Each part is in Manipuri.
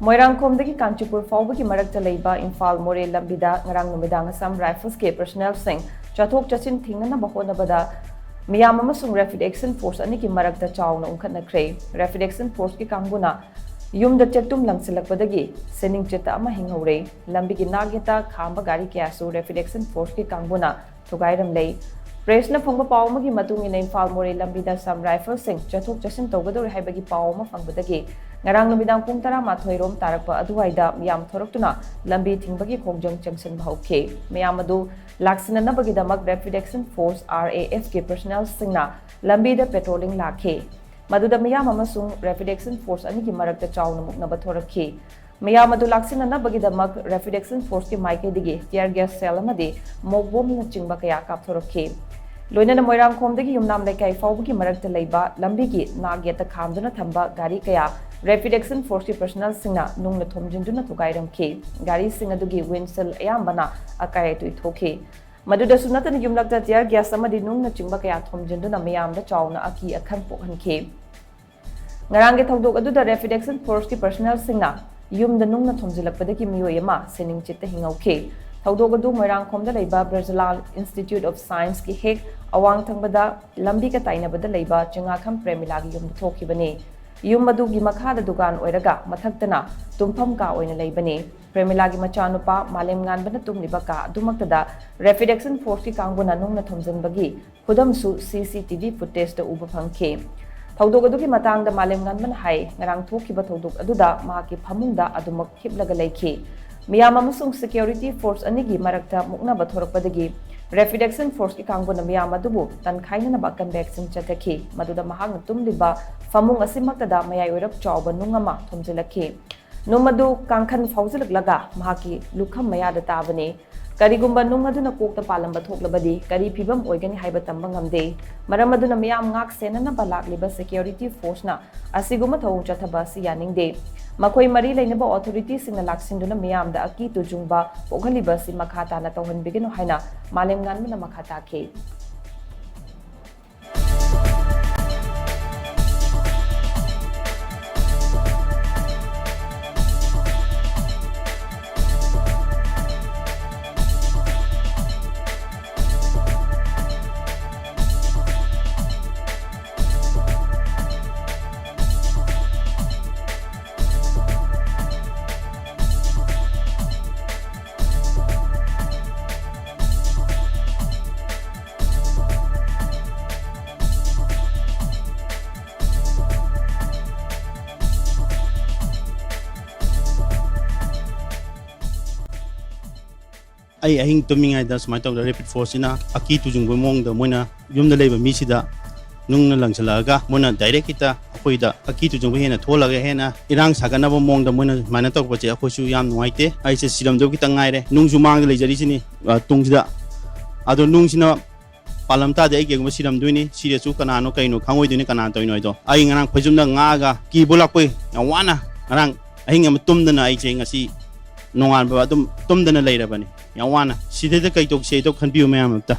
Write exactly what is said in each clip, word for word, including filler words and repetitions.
ꯃꯣꯏꯔꯥꯡꯈꯣꯝꯗꯒꯤ ꯀꯥꯟꯆꯤꯄꯨꯔ ꯐꯥꯎꯕꯒꯤ ꯃꯔꯛꯇ ꯂꯩꯕ ꯏꯝꯐꯥꯜ ꯃꯣꯔꯦ ꯂꯝꯕꯤꯗ ꯉꯔꯥꯡ ꯅꯨꯃꯤꯗꯥꯡ Assam Riflesꯀꯤ personnelꯁꯤꯡ ꯆꯠꯊꯣꯛ ꯆꯠꯁꯤꯟ ꯊꯤꯡꯅꯅꯕ ꯍꯣꯠꯅꯕꯗ ꯃꯤꯌꯥꯝ ꯑꯃꯁꯨꯡ Rapid Action Force ꯑꯅꯤꯒꯤ ꯃꯔꯛꯇ ꯆꯥꯎꯅ ꯎꯪꯈꯠꯅꯈ꯭ꯔꯦ꯫ Rapid Action Forceꯀꯤ ꯀꯥꯡꯕꯨꯅ ꯌꯨꯝꯗ ꯆꯦꯛꯇꯨꯝ ꯂꯪꯁꯤꯜꯂꯛꯄꯗꯒꯤ ꯁꯤꯅꯤꯡ ꯆꯤꯠꯇ ꯑꯃ ꯍꯤꯡꯍꯧꯔꯦ꯫ ꯂꯝꯕꯤꯒꯤ ꯅꯥꯛ ꯌꯦꯠꯇ ꯈꯥꯝꯕ ꯒꯥꯔꯤ ꯀꯌꯥꯁꯨ Rapid Action Forceꯀꯤ ꯀꯥꯡꯕꯨꯅ ꯊꯨꯒꯥꯏꯔꯝꯂꯦ꯫ Pressꯅ ꯐꯪꯕ ꯄꯥꯎ ꯑꯃꯒꯤ ꯃꯇꯨꯡ ꯏꯟꯅ ꯏꯝꯐꯥꯜ ꯃꯣꯔꯦ ꯂꯝꯕꯤꯗ Assam Riflesꯁꯤꯡ ꯆꯠꯊꯣꯛ ꯆꯠꯁꯤꯟ ꯇꯧꯒꯗꯧꯔꯦ ꯍꯥꯏꯕꯒꯤ ꯄꯥꯎ ꯑꯃ ꯐꯪꯕꯗꯒꯤ ꯉꯔꯥꯡ ꯅꯨꯃꯤꯗꯥꯡ ꯄꯨꯡ ꯇꯔꯥꯃꯥꯊꯣꯏ ꯔꯣꯝ ꯇꯥꯔꯛꯄ ꯑꯗꯨꯋꯥꯏꯗ ꯃꯤꯌꯥꯝ ꯊꯣꯔꯛꯇꯨꯅ ꯂꯝꯕꯤ ꯊꯤꯡꯕꯒꯤ ꯈꯣꯡꯖꯪ ꯆꯪꯁꯤꯟꯕ ꯍꯧꯈꯤ꯫ ꯃꯤꯌꯥꯝ ꯑꯗꯨ ꯂꯥꯛꯁꯤꯟꯅꯅꯕꯒꯤꯗꯃꯛ Rapid Action Force, RAFꯀꯤ personnelꯁꯤꯡꯅ ꯂꯝꯕꯤꯗ patrolling ꯂꯥꯛꯈꯤ꯫ ꯃꯗꯨꯗ ꯃꯤꯌꯥꯝ ꯑꯃꯁꯨꯡ Rapid Action Force ꯑꯅꯤꯒꯤ ꯃꯔꯛꯇ ꯆꯥꯎꯅ ꯃꯨꯛꯅꯕ ꯊꯣꯔꯛꯈꯤ꯫ ꯃꯤꯌꯥꯝ ꯑꯗꯨ ꯂꯥꯛꯁꯤꯟꯅꯅꯕꯒꯤꯗꯃꯛ Rapid Action Forceꯀꯤ ꯃꯥꯏꯀꯩꯗꯒꯤ tear gas shell ꯑꯃꯗꯤ ꯃꯣꯛ ꯕꯣꯝꯅꯆꯤꯡꯕ ꯀꯌꯥ ꯀꯥꯞꯊꯣꯔꯛꯈꯤ꯫ ꯂꯣꯏꯅꯅ ꯃꯣꯏꯔꯥꯡꯈꯣꯝꯗꯒꯤ ꯌꯨꯝꯅꯥꯝ ꯂꯩꯀꯥꯏ ꯐꯥꯎꯕꯒꯤ ꯃꯔꯛꯇ ꯂꯩꯕ ꯂꯝꯕꯤꯒꯤ ꯅꯥꯛ ꯌꯦꯠꯇ ꯈꯥꯝꯗꯨꯅ ꯊꯝꯕ ꯒꯥꯔꯤ ꯀꯌꯥ Rapid Action Forceꯀꯤ personnelꯁꯤꯡꯅ ꯅꯨꯡꯅ ꯊꯣꯝꯖꯤꯟꯗꯨꯅ ꯊꯨꯒꯥꯏꯔꯝꯈꯤ꯫ ꯒꯥꯔꯤꯁꯤꯡ ꯑꯗꯨꯒꯤ windshield ꯑꯌꯥꯝꯕꯅ ꯑꯀꯥꯏ ꯑꯇꯣꯏ ꯊꯣꯛꯈꯤ꯫ ꯃꯗꯨꯗꯁꯨ ꯅꯠꯇꯅ ꯌꯨꯝꯂꯛꯇ tear gas ꯑꯃꯗꯤ ꯅꯨꯡꯅꯆꯤꯡꯕ ꯀꯌꯥ ꯊꯣꯝꯖꯤꯟꯗꯨꯅ ꯃꯤꯌꯥꯝꯗ ꯆꯥꯎꯅ ꯑꯀꯤ ꯑꯈꯪ ꯄꯣꯛꯍꯟꯈꯤ꯫ ꯉꯔꯥꯡꯒꯤ ꯊꯧꯗꯣꯛ ꯑꯗꯨꯗ Rapid Action Forceꯀꯤ personnelꯁꯤꯡꯅ ꯌꯨꯝꯗ ꯅꯨꯡꯅ ꯊꯣꯝꯖꯤꯜꯂꯛꯄꯗꯒꯤ ꯃꯤꯑꯣꯏ ꯑꯃ ꯁꯤꯅꯤꯡ ꯆꯤꯠꯇ ꯍꯤꯡꯍꯧꯈꯤ꯫ ꯊꯧꯗꯣꯛ ꯑꯗꯨ ꯃꯣꯏꯔꯥꯡꯈꯣꯝꯗ ꯂꯩꯕ ꯕ꯭ꯔꯖꯂꯥꯜ Institute of Scienceꯀꯤ ꯍꯦꯛ ꯑꯋꯥꯡ ꯊꯪꯕꯗ ꯂꯝꯕꯤꯒ ꯇꯥꯏꯅꯕꯗ ꯂꯩꯕ ꯆꯤꯡꯉꯥꯈꯝ ꯄ꯭ꯔꯦꯃꯤꯂꯥꯒꯤ ꯌꯨꯝꯗ ꯊꯣꯛꯈꯤꯕꯅꯤ꯫ ꯌꯨꯝ ꯑꯗꯨꯒꯤ ꯃꯈꯥꯗ ꯗꯨꯀꯥꯟ ꯑꯣꯏꯔꯒ ꯃꯊꯛꯇꯅ ꯇꯨꯝꯐꯝ ꯀꯥ ꯑꯣꯏꯅ ꯂꯩꯕꯅꯤ꯫ ꯄ꯭ꯔꯦꯃꯤꯂꯥꯒꯤ ꯃꯆꯥꯅꯨꯄꯥ ꯃꯥꯂꯦꯝꯉꯥꯟꯕꯅ ꯇꯨꯝꯂꯤꯕ ꯀꯥ ꯑꯗꯨꯃꯛꯇꯗ Rapid Action Forceꯀꯤ ꯀꯥꯡꯕꯨꯅ ꯅꯨꯡꯅ ꯊꯣꯝꯖꯤꯟꯕꯒꯤ ꯈꯨꯗꯝꯁꯨ CCTV footageꯇ ꯎꯕ ꯐꯪꯈꯤ꯫ ꯊꯧꯗꯣꯛ ꯑꯗꯨꯒꯤ ꯃꯇꯥꯡꯗ ꯃꯥꯂꯦꯝꯉꯥꯟꯕꯅ ꯍꯥꯏ, ꯉꯔꯥꯡ ꯊꯣꯛꯈꯤꯕ ꯊꯧꯗꯣꯛ ꯑꯗꯨꯗ ꯃꯍꯥꯛꯀꯤ ꯐꯃꯨꯡꯗ ꯑꯗꯨꯃꯛ ꯍꯤꯞꯂꯒ ꯂꯩꯈꯤ꯫ ꯃꯤꯌꯥꯝ ꯑꯃꯁꯨꯡ security force ꯑꯅꯤꯒꯤ ꯃꯔꯛꯇ ꯃꯨꯛꯅꯕ ꯊꯣꯔꯛꯄꯗꯒꯤ Rapid Action Forceꯀꯤ ꯀꯥꯡꯕꯨꯅ ꯃꯤꯌꯥꯝ ꯑꯗꯨꯕꯨ ꯇꯟꯈꯥꯏꯅꯅꯕ ꯑꯀꯟꯕ action ꯆꯠꯊꯈꯤ꯫ ꯃꯗꯨꯗ ꯃꯍꯥꯛꯅ ꯇꯨꯝꯂꯤꯕ ꯐꯃꯨꯡ ꯑꯁꯤꯃꯛꯇꯗ ꯃꯌꯥꯏ ꯑꯣꯏꯔꯞ ꯆꯥꯎꯕ ꯅꯨꯡ ꯑꯃ ꯊꯣꯝꯖꯤꯜꯂꯛꯈꯤ꯫ ꯅꯨꯡ ꯑꯗꯨ ꯀꯥꯡꯈꯟ ꯐꯥꯎꯖꯤꯜꯂꯛꯂꯒ ꯃꯍꯥꯛꯀꯤ ꯂꯨꯈꯝ ꯃꯌꯥꯗ ꯇꯥꯕꯅꯤ꯫ ꯀꯔꯤꯒꯨꯝꯕ ꯅꯨꯡ ꯑꯗꯨꯅ ꯀꯣꯛꯇ ꯄꯥꯜꯂꯝꯕ ꯊꯣꯛꯂꯕꯗꯤ ꯀꯔꯤ ꯐꯤꯕꯝ ꯑꯣꯏꯒꯅꯤ ꯍꯥꯏꯕ ꯇꯝꯕ ꯉꯝꯗꯦ꯫ ꯃꯔꯝ ꯑꯗꯨꯅ ꯃꯤꯌꯥꯝ ꯉꯥꯛ ꯁꯦꯟꯅꯅꯕ ꯂꯥꯛꯂꯤꯕ security forceꯅ ꯑꯁꯤꯒꯨꯝꯕ ꯊꯧꯑꯣꯡ ꯆꯠꯊꯕ ꯑꯁꯤ ꯌꯥꯅꯤꯡꯗꯦ꯫ ꯃꯈꯣꯏ ꯃꯔꯤ ꯂꯩꯅꯕ authorityꯁꯤꯡꯅ ꯂꯥꯛꯁꯤꯟꯗꯨꯅ ꯃꯤꯌꯥꯝꯗ ꯑꯀꯤ ꯇꯨꯖꯨꯡꯕ ꯄꯣꯛꯍꯜꯂꯤꯕ ꯑꯁꯤ ꯃꯈꯥ ꯇꯥꯅ ꯇꯧꯍꯟꯕꯤꯒꯅꯨ ꯍꯥꯏꯅ ꯃꯥꯂꯦꯝꯉꯥꯟꯕꯅ ꯃꯈꯥ ꯇꯥꯈꯤ꯫ ꯑꯩ ꯑꯍꯤꯡ ꯇꯨꯝꯃꯤꯉꯩꯗ ꯁꯨꯃꯥꯏꯅ ꯇꯧꯗꯅ ꯔꯦꯄꯤꯗ ꯐꯣꯔꯁꯁꯤꯅ ꯑꯀꯤ ꯇꯨꯖꯨꯡꯕꯒꯤ ꯃꯑꯣꯡꯗ ꯃꯣꯏꯅ ꯌꯨꯝꯗ ꯂꯩꯕ ꯃꯤꯁꯤꯗ ꯅꯨꯡꯅ ꯂꯪꯁꯤꯜꯂꯛꯑꯒ ꯃꯣꯏꯅ ꯗꯥꯏꯔꯦꯛ ꯍꯦꯛꯇ ꯑꯩꯈꯣꯏꯗ ꯑꯀꯤ ꯇꯨꯖꯨꯡꯕ ꯍꯦꯟꯅ ꯊꯣꯛꯍꯜꯂꯒ ꯍꯦꯟꯅ ꯏꯔꯥꯡ ꯁꯥꯒꯠꯅꯕ ꯃꯑꯣꯡꯗ ꯃꯣꯏꯅ ꯁꯨꯃꯥꯏꯅ ꯇꯧꯔꯛꯄꯁꯦ ꯑꯩꯈꯣꯏꯁꯨ ꯌꯥꯝ ꯅꯨꯡꯉꯥꯏꯇꯦ꯫ ꯑꯩꯁꯦ ꯁꯤꯔꯝꯗꯕ ꯈꯤꯇꯪ ꯉꯥꯏꯔꯦ, ꯅꯨꯡꯁꯨ ꯃꯥꯡꯗ ꯂꯩꯖꯔꯤꯁꯤꯅꯤ꯫ ꯑ, ꯇꯨꯡꯁꯤꯗ ꯑꯗꯣ ꯅꯨꯡꯁꯤꯅ ꯄꯥꯜꯂꯝ ꯇꯥꯔꯗꯤ ꯑꯩ ꯀꯩꯒꯨꯝꯕ ꯁꯤꯔꯝꯗꯣꯏꯅꯤ, ꯁꯤꯔꯁꯨ ꯀꯅꯥꯅꯣ ꯀꯩꯅꯣ ꯈꯪꯉꯣꯏꯗꯣꯏꯅꯤ, ꯀꯅꯥꯅ ꯇꯧꯔꯤꯅꯣ ꯍꯥꯏꯗꯣ꯫ ꯑꯩ ꯉꯔꯥꯡ ꯐꯩꯖꯨꯞꯅ ꯉꯥꯛꯑꯒ ꯀꯤꯕ ꯂꯥꯛꯄꯩ ꯌꯥꯝ ꯋꯥꯅ ꯉꯔꯥꯡ ꯑꯍꯤꯡ ꯑꯃ ꯇꯨꯝꯗꯅ ꯑꯩꯁꯦ ꯉꯁꯤ ꯅꯣꯡꯉꯥꯟꯕ ꯑꯗꯨꯝ ꯇꯨꯝꯗꯅ ꯂꯩꯔꯕꯅꯤ꯫ ꯌꯥꯝ ꯋꯥꯅ꯫ ꯁꯤꯗꯩꯗ ꯀꯩ ꯇꯧꯁꯦ ꯍꯥꯏꯗꯣ ꯈꯟꯕꯤꯌꯨ ꯃꯌꯥꯝ ꯑꯝꯇ꯫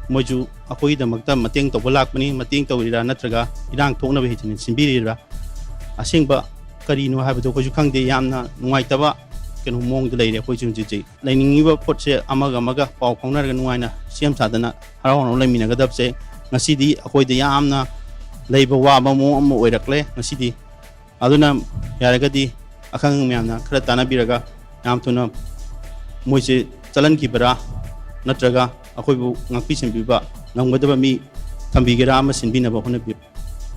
ꯃꯣꯏꯁꯨ ꯑꯩꯈꯣꯏꯒꯤꯗꯃꯛꯇ ꯃꯇꯦꯡ ꯇꯧꯕ ꯂꯥꯛꯄꯅꯤ, ꯃꯇꯦꯡ ꯇꯧꯔꯤꯔꯥ ꯅꯠꯇ꯭ꯔꯒ ꯏꯔꯥꯡ ꯊꯣꯛꯅꯕ ꯍꯦꯛꯇꯅ ꯁꯤꯟꯕꯤꯔꯤꯔꯥ? ꯑꯁꯦꯡꯕ ꯀꯔꯤꯅꯣ ꯍꯥꯏꯕꯗꯣ ꯑꯩꯈꯣꯏꯁꯨ ꯈꯪꯗꯦ꯫ ꯌꯥꯝꯅ ꯅꯨꯡꯉꯥꯏꯇꯕ ꯀꯩꯅꯣ ꯃꯑꯣꯡꯗ ꯂꯩꯔꯦ ꯑꯩꯈꯣꯏꯁꯨ ꯍꯧꯖꯤꯛ ꯍꯧꯖꯤꯛ꯫ ꯂꯩꯅꯤꯡꯉꯤꯕ ꯄꯣꯠꯁꯦ ꯑꯃꯒ ꯑꯃꯒ ꯄꯥꯎ ꯐꯥꯎꯅꯔꯒ ꯅꯨꯡꯉꯥꯏꯅ ꯁꯦꯝ ꯁꯥꯗꯅ ꯍꯔꯥꯎ ꯍꯔꯥꯎ ꯂꯩꯃꯤꯟꯅꯒꯗꯕꯁꯦ ꯉꯁꯤꯗꯤ ꯑꯩꯈꯣꯏꯗ ꯌꯥꯝꯅ ꯂꯩꯕ ꯋꯥꯕ ꯃꯑꯣꯡ ꯑꯃ ꯑꯣꯏꯔꯛꯂꯦ ꯉꯁꯤꯗꯤ꯫ ꯑꯗꯨꯅ ꯌꯥꯔꯒꯗꯤ ꯑꯈꯪ ꯃꯌꯥꯝꯅ ꯈꯔ ꯇꯥꯟꯅꯕꯤꯔꯒ ꯌꯥꯝ ꯊꯨꯅ ꯃꯣꯏꯁꯦ ꯆꯠꯍꯟꯈꯤꯕꯔꯥ ꯅꯠꯇ꯭ꯔꯒ ꯑꯩꯈꯣꯏꯕꯨ ꯉꯥꯛꯄꯤ ꯁꯦꯟꯕꯤꯕ ꯉꯝꯒꯗꯕ ꯃꯤ ꯊꯝꯕꯤꯒꯦꯔꯥ ꯑꯃ ꯁꯤꯟꯕꯤꯅꯕ ꯍꯣꯠꯅꯕꯤꯌꯨ꯫